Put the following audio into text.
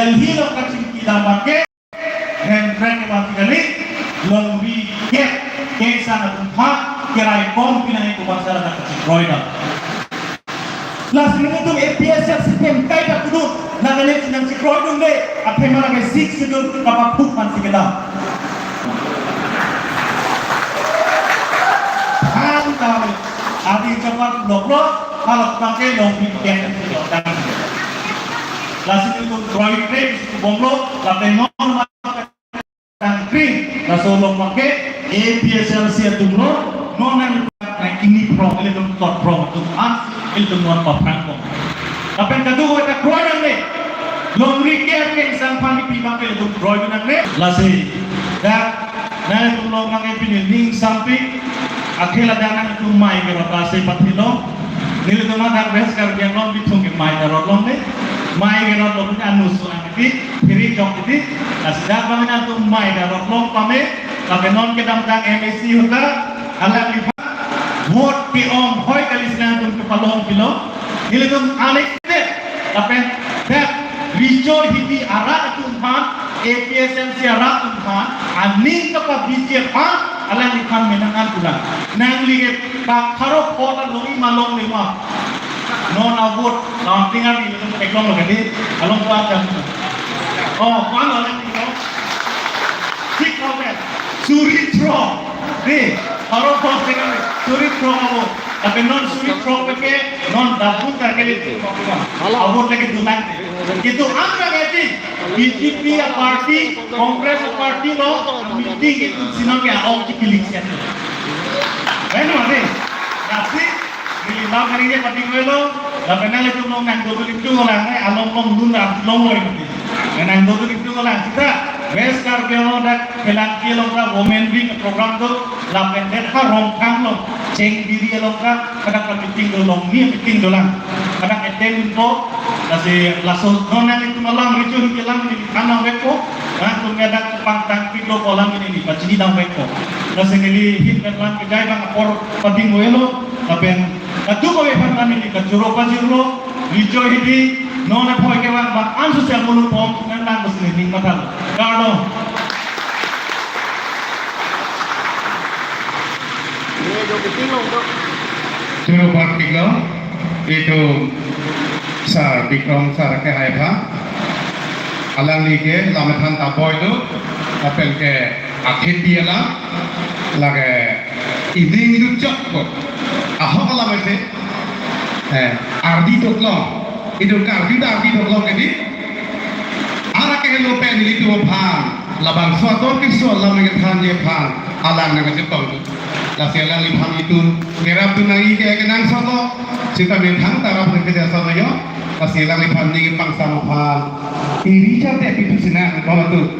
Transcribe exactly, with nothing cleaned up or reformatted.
Delhi along kachingki dam abangke, Hemprek ke bang kali, longri ke, kengsang atum aphan, kerai bom pinang iko bangsa la kachikroidam. Lasi nelitum A P H L C pen kaita kudun, nangkele chinang chikroidunde, athema lake Sixth Schedule kapaphuk mansi kedam. Ang tahu, adi cepat blok blok, kalau pakai longri ke, lasi nelitum kroikre, bisi bomlo, lapen non tangkring, laso along abangke A P H L C atum lo, non nang nang ini prong, ilitum third prong atum an, ilitum non paphrang prong. Lapen kadokave ta kroi nangne, longri ke kengsang aphan kipi abangke ilitum kroi nangne. Lasi, dak, nangtum along abangke pini ning sampik, akhela dak nangtum mei kerot lasi pathilong, nelitum adak West Karbi Anglong bithung ke mei kerot longle, mei kerot lo punya anus so ang iti, phiri jok iti, lasi dak abang nangtum mei kerot long pame, lapen non kedamtang M A C ahut ta, alangliphan, vote ke-ong hoi kali si nangtum kepalong pilo, nelitum unexpected, lapen dak Richo Hidi arat atum aphan, A P H L C arat atum aphan, aning kapabiji aphan, alangliphan menang an pulang. Nangli ke pakharo pho ta longji ma longle ma. Non a-vote counting arni nelitum theklong lo kali, along ko ajam. Oh, ko-an lo nangli lo. Six thousand. Suri throk. Di, pharo throk si nangli. Suri throk a-vote. Tapi non suri throk peke, non dabut ta kali. Halo. A-vote lagi dulang. Kitu ang lagi, B J P a-party, Congress a-party lo, meeting itu si non ke aong kikilik siya. Benar, di? Lasi, neli lam hari ini pati gue lo, lapen nanglitum along nang dodo itu lang, eh, along long lun ram long lo ini. Nang dodo itu lang, kita, West Karbi Anglong dak, Phelangki along ta women wing program do, lapen det ha Rongkhang lo, Chengbiri along ta, hadak meeting do long, ni meeting dolang. Hadak attend po, lasi laso, non nanglitum alam, Richo Hidi alam, neli than nangvekpo, nangtum hadak pangtangpik lo ko alam ini, ni pachini nangvekpo. Lasi neli hin pen lang kejai abang apor pati gue lo, lapen kadokave aphan ta neli kachoro pajirlo, Richo Hidi, non apoi ke bang, bang ansu si amulu pom, nang nang besi ning mathalo. Kardom. Choro partiklo, itu Sar Bikram Sar ke hai pha. Alangli ke lam than ta boi do, lapen ke akhir dia la, lake ini itu chok ko. Ahok alam ese, eh, ardi doklo, itu kardi da ardi doklo ke di. Arak ke helo pen nelitum aphan, labangso ator keso alam kethanji aphan, alang nangkachetong. Lasi alangliphan itu, kerap tu nang-i ke kenangsot lo, sita methang tarap nangkejasot lo yo, lasi alangliphan neli pangsam aphan, iri chate pitu sinang, bom atu.